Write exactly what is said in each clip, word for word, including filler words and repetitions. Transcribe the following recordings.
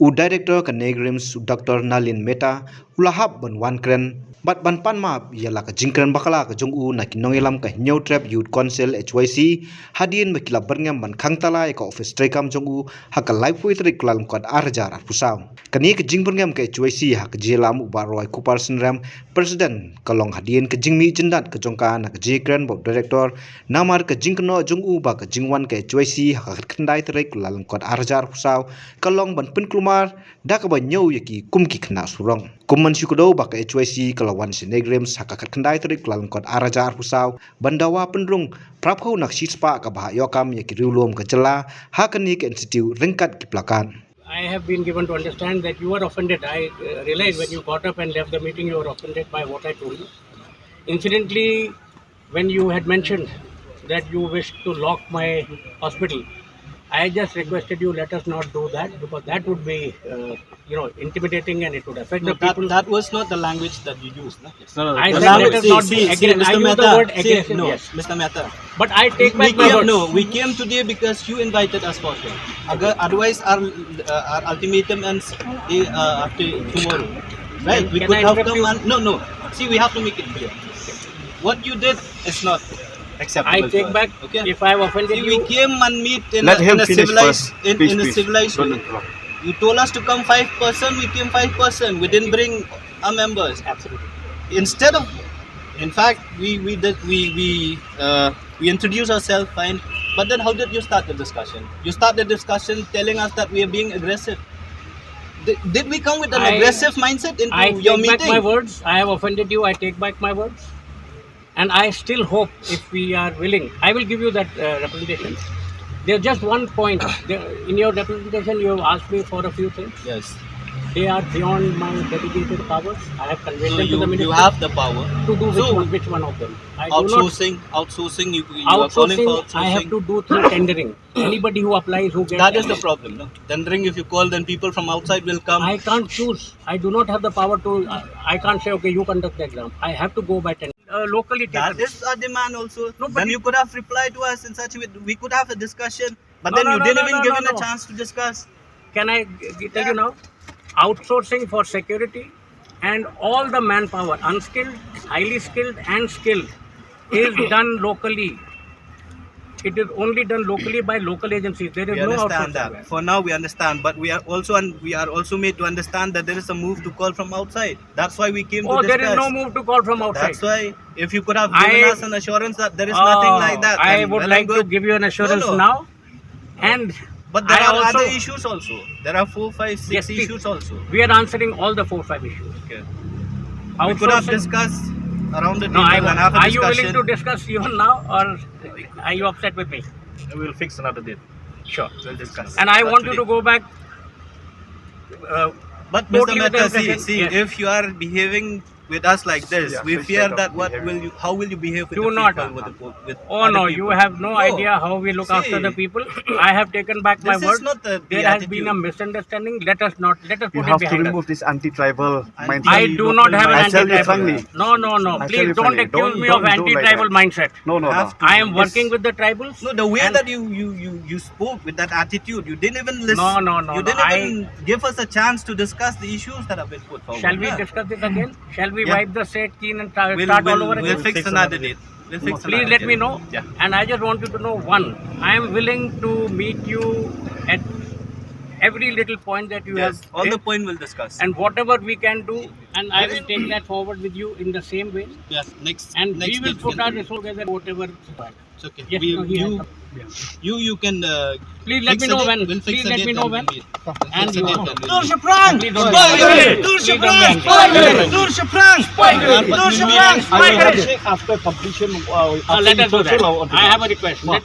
U Director ka NEIGRIHMS, u Doctor Nalin Mehta, u la hap ban wan kren bad ban pan map ïa la ka jingkren bakla ka jong u na ki nongïalam ka Hynñiewtrep Youth Council, H Y C, hadien ba ki la byrngem ban khang tala ïa ka office treikam jong u ha ka laiphew tarik Kyllalyngkot ar hajar arphew saw. Kane ka jingbyrngem ka H Y C ha ka jingïalam u Bah Roy Kupar Synrem, President, ka long hadien ka jingmih jyndat ka jong ka na ka jingkren bad u Director, namar ka jingkynnoh jong u ba ka jingwan ka H Y C ha ka khatkhyndai tarik Kyllalyngkot ar hajar arphew saw ka long ban pynkulmar da kaba ñiew ïa ki kum ki khynnah surok. Kum ban shu kdew ba ka H Y C ka la wan sha NEIGRIHMS ha ka khatkhyndai tarik Kyllalyngkot ar hajar arphew saw ban dawa pynrung phraphew na ka shispah kaba hap ïoh kam ïa ki riewlum ka jylla ha kane ka institute ryngkat ki placard. I have been given to understand that you were offended. I uh, realized when you got up and left the meeting, you were offended by what I told you. Incidentally, when you had mentioned that you wished to lock my hospital, I just requested you, let us not do that, because that would be, uh, you know, intimidating and it would affect No, the that, people. That was not the language that you used. No? No, no, I no, said, no, let us see, not see, be see, aggressive. Mister I used the Mehta, word see, aggressive, no, yes. Mister Mehta. But I take We, back we my came, words. No, we came today because you invited us for here. Other-, otherwise, our, uh, our ultimatum ends, uh, after tomorrow. Right? Can, we can could I have interrupt come you? And, no, no. See, we have to make it clear. What you did is not acceptable. I take back, okay? If I have offended you. See, we came and meet in a, in a civilized, in, in a civilized way. Let him finish first. Please, please. Don't interrupt. You told us to come five person, we came five person. We didn't bring our members. Absolutely. Instead of, in fact, we, we did, we, we, uh, we introduced ourselves, fine. But then how did you start the discussion? You start the discussion telling us that we are being aggressive. Did, did we come with an I, aggressive mindset into I your take back meeting? My words. I have offended you. I take back my words. And I still hope, if we are willing, I will give you that uh, representation. There's just one point. There, in your representation, you have asked me for a few things. Yes. They are beyond my delegated powers. I have conveyed No, them to you, the you minister have the power. To do which So, one, which one of them? I do not outsourcing, outsourcing, you, you are calling for outsourcing. Outsourcing, I have to do through tendering. Anybody who applies, who gets That is the problem, no? Tendering, if you call, then people from outside will come. I can't choose. I do not have the power to, I, I can't say, "Okay, you conduct the exam." I have to go by tender. Uh, locally That taken. Is a demand also. No, but Then it you could have replied to us in such a way. We could have a discussion, but No, then no, you no, didn't no, even no, give no, in a no. Chance to discuss. Can I g- g- tell you Yeah. Now? Outsourcing for security and all the manpower, unskilled, highly skilled, and skilled, is done locally. It is only done locally by local agencies. There is We no understand outsourcing that. There. For now, we understand, but we are also un- we are also made to understand that there is a move to call from outside. That's why we came Oh, to there is discuss. No move to call from outside. That's why, if you could have given I, us an assurance that there is nothing like that, I then would well and like to good. Give you an assurance No, no. Now. And But there I are also, other issues also. There are four, five, six Yes, please. Issues also. We are answering all the four, five issues. Okay. We could have Outsourcing. Discussed around the No, table I and have a are you willing discussion. To discuss even now, or are you upset with me? We'll fix another date. Sure. We'll discuss. And I Not want you today. To go back. Uh, But Mister Totally with the Mehta, see, impression, see, yes. If you are behaving with us like this, Yeah, we such fear kind of that what behavior. Will you, how will you behave with Do the not. People, with the, with Oh other no, people? You have no No. Idea how we look See, after the people. I have taken back my this is word. Not the, the There has attitude. Been a misunderstanding. Let us not, let us You put it have to behind us. Remove this anti-tribal I mindset. I do not have an I tell you anti-tribal. Frankly. No, no, no. I tell Please you don't frankly, accuse don't, me don't, of don't do like anti-tribal that. Mindset. No, no, no. Have to I am do this. Working with the tribals. No, the way and that you, you, you, you spoke with that attitude, you didn't even listen. No, no, no, You no, didn't I even give us a chance to discuss the issues that have been put forward. Shall we Yeah. Discuss this again? Shall we Yeah. Wipe the slate clean and start, We'll, start we'll, all over we'll again? Fix another date. We'll fix Please another let date. Me know. Yeah. And I just want you to know one. I am willing to meet you at every little point that you Yes, have all the raised. Point we'll discuss. And whatever we can do, and I will take that forward with you in the same way. Yeah, next. And next we will put our resources together, whatever is required. It's okay. Yes, we, no, he you, has you, you can. Uh, please let me know when. We'll fix please let me know when. And you. Durshapran! Please don't. Durshapran! Durshapran! Durshapran! After completion, uh, uh, let us do that. I have a request. Let,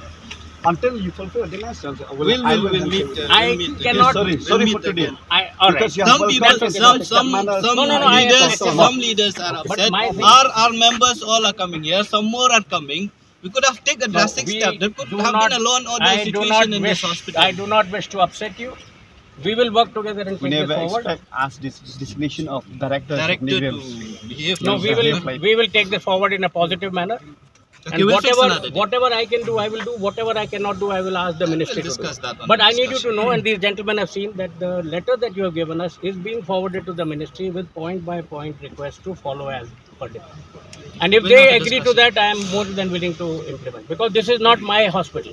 until you fulfill the last chance, I will, we'll, I will we'll meet. Uh, I we'll meet cannot. Sorry, sorry for today. I, all right. Some people, some, some, some no, no, no, leaders, some leaders are upset. Our, our members all are coming here. Some more are coming. We could have taken a drastic step. There could have been a law and order situation in this hospital. I do not wish to upset you. We will work together and take this forward. We never expect as this designation of director to behave. No, we will, we will take this forward in a positive manner. And whatever, whatever I can do, I will do. Whatever I cannot do, I will ask the ministry to do. But I need you to know, and these gentlemen have seen, that the letter that you have given us is being forwarded to the ministry with point by point request to follow as per demand. And if they agree to that, I am more than willing to implement, because this is not my hospital.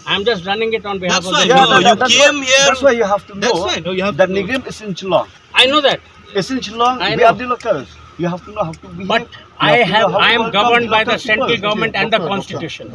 I am just running it on behalf of the government. No, you came here. That's why you have to know That's why, no, you have that to know. Nigrim is in Shillong. I know that. It's in Shillong. I We know. are the locals. You have to know how to behave. But I have, I am governed by the central government and the constitution.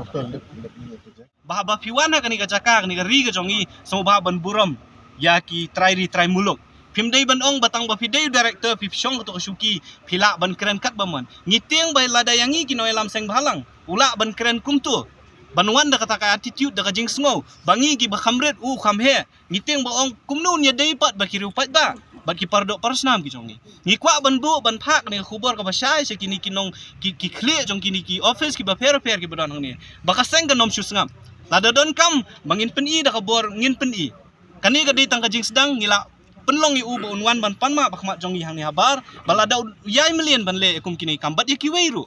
Ba ba phi wan ha kane ka jaka, kane ka ri ka jong ngi, sngewbha ban burom ïa ki trai ri trai muluk. Phim dei ban ong ba tang ba phi dei u director, phi shong kato ka shuki, phi lah ban kren kat ba mon. Ngi tieng ba lada ïa ngi ki nongïalam seng bhalang u lah ban kren kumto, ban wan da kata ka attitude, da ka jingsngew ba ngi ki ba kham rit u kham heh. Ngi tieng ba ong kumno un ïa dei pat ba ki riewpaidbah bad ki pardoh parsnam ki jong ngi. Ngi kwah ban buh ban phah kane ka khubor kaba shai sha kine ki nong, ki, ki khlieh jong kine ki office kiba pher pher kiba don hangne, ba ka seng kan ym shu sngap. Lada donkam ba ngin pyni da ka bor, ngin pyni. Kane ka dei tang ka jingsdang, ngi la pynlong ïa u ba un wan ban pan map ha khmat jong ngi hangne habar, ba lada u ïai mlien ban leh ïa kum kine ki kam bad ïa kiwei ruh.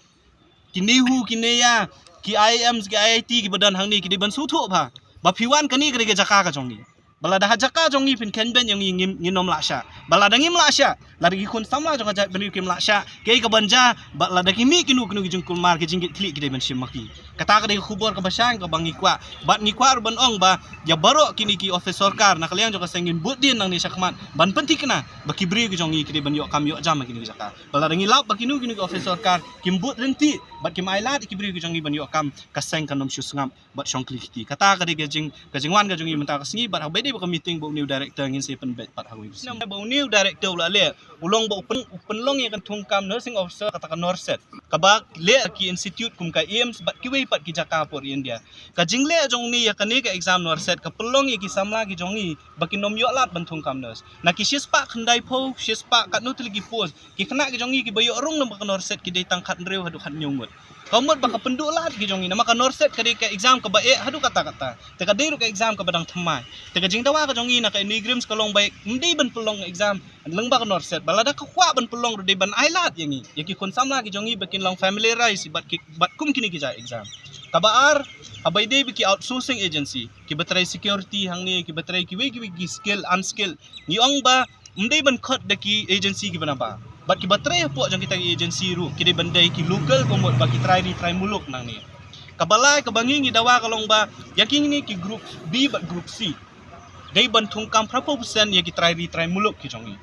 Ki NEHU, ki NEIA, ki IIMs, ki IIT kiba don hangne ki dei ban sngewthuh bha ba phi wan kane ka dei ka jaka ka jong ngi. Ba lada ha jaka jong ngi phin kheiñ beiñ ïa ngi, ngim, ngin ym lah shah. Ba lada ngim lah shah, lada ki khun samla jong ka jaitbynriew kim lah shah, kaei kaban jia ba lada ki mih kino kino ki jingkulmar, ki jingkitkhlieh ki dei ban shim ma ki. Kata ka dei ka khubor kaba shang kaba ngi kwah. Bad ngi kwah ruh ban ong ba ïa baroh kine ki office sorkar na ka liang jong ka seng, ngin bud dien nangne shakhmat ban pynthikna ba ki briew ki jong ngi ki dei ban ïoh kam ïoh jam ha kine ki jaka. Ba lada ngi lap ba kino kino ki office sorkar kim bud ryntih bad kim ailad ïa ki briew ki jong ngi ban ïoh kam, ka seng kan ym shu sngap bad shong khlieh kti. Kata ka dei ka jing, ka jingwan ka jong ngi mynta ka sngi. Bad haba dei ba ka meeting ba une u director, ngin sa pynbeit pat ha kawei ka sngi. Ba une u director u la leh, u long ba u pyn, u pynlong ïa ka thungkam nursing officer kata ka NORCET, kaba leh ki institute kum ka AIIMS bad kiwei pat ki jaka hapoh India. Ka jingleh jong une ïa kane ka exam NORCET ka pynlong ïa ki samla ki jong ngi ba kin ym ïoh lad ban thungkam nurse. Na ki shispah khyndaiphew, shispah katno tylli ki post, ki khynnah ki jong ngi kiba ïoh rung lem bad ka NORCET ki dei tang khathynriew haduh khathynñiew ngut. Ka mut ba ka pynduh lad ki jong ngi, namar ka NORCET ka dei ka exam kaba eh haduh katta katta, te ka dei ruh ka exam kaba dang thymmai. Te ka jingdawa ka jong ngi na ka NEIGRIHMS ka long ba ym dei ban pynlong exam lyngba ka NORCET, ba lada ka kwah ban pynlong ruh dei ban ailad ïa ngi, ïa ki khun samla ki jong ngi ba kin long familiarize bad ki, bad kum kine ki jait exam. Kaba ar, haba ïadei bad ki outsourcing agency, kiba trei security hangne, kiba trei kiwei kiwei ki skilled, unskilled, ngi ong ba ym dei ban khot da ki agency kiba nabar. Bad kiba trei hapoh jong kita ki agency ruh ki dei ban dei ki local, ka mut ba ki trai ri trai muluk nangne. Kaba lai kaba ngi ngi dawa ka long ba ïa kine ki group B bad group C dei ban thungkam phraphew percent ïa ki trai ri trai muluk ki jong ngi.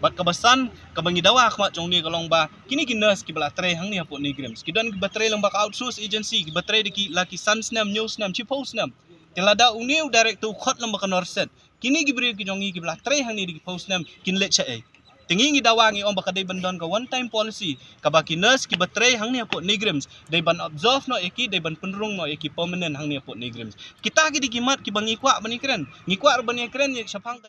Bad kaba san kaba ngi dawa ha khmat jong ngi ka long ba kine ki nurse kiba la trei hangne hapoh NEIGRIHMS, ki don kiba trei lyngba ka outsource agency, kiba trei da ki la ki san snem, hynñiew snem, shiphew snem. Te lada une u director u khot lyngba ka NORCET, kine ki briew ki jong ngi kiba la trei hangne da ki phew snem kin leit shaei? Te ngi ngi dawa ngi ong ba ka dei ban don ka one time policy, kaba ki nurse kiba trei hangne hapoh NEIGRIHMS dei ban absorb noh ïa ki, dei ban pynrung noh ïa ki permanent hangne hapoh NEIGRIHMS. Kita ki dei ki mat kiba ngi kwah ban ïakren. Ngi kwah ruh ban ïakren ïa shaphang